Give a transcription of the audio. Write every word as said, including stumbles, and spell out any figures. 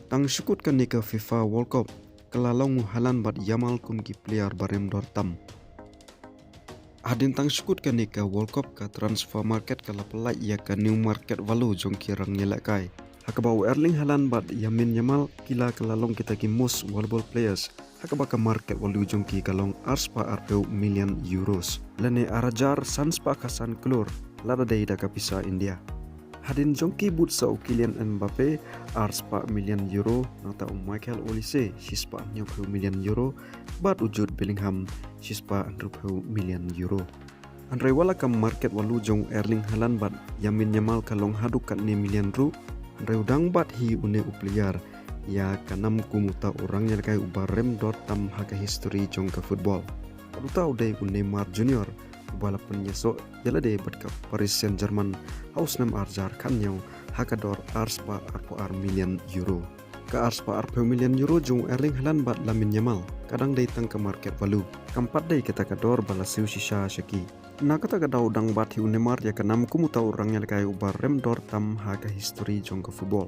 Tang shukut kane ka FIFA World Cup, ka la long u Haaland bad Yamal kum ki player ba rem dor tam. Hadien tang shukut kane ka World Cup, ka transfer market ka la pynlait ïa ka new market value jong ki rangïalehkai, ha kaba u Erling Haaland bad Lamine Yamal ki la ka la long kita ki most valuable players, ha kaba ka market value jong ki ka long arspah arphew million euros, lane ar hajar san spah khatsan klur lada dei da ka pisa India. Hadien jong ki bud sa u Kylian Mbappe, arspah million euro, nangta u Michael Olise, shispah hynñiewphew million euro, bad u Jude Bellingham, shispah hynriewphew million euro. Hynrei wat la ka market value jong u Erling Haaland bad Lamine Yamal ka long haduh katne million ruh, hynrei u dang bat hi une u player ïa ka nam kum uta u rangïalehkai uba rem dor tam ha ka history jong ka football. Bad uta u dei u Neymar Junior, uba la pynïasoh ïalade bad ka Paris Saint-Germain ha u snem ar hajar khathynñiew ha ka dor arspah arphew ar million euro. Ka arspah arphew million euro jong u Erling Haaland bad Lamine Yamal ka dang dei tang ka market value, kam pat dei kata ka dor ba la siew shisha sha ki. Na kata ka daw dang bat hi u Neymar ïa ka nam kum uta u rangïalehkai uba rem dor tam ha ka history jong ka football.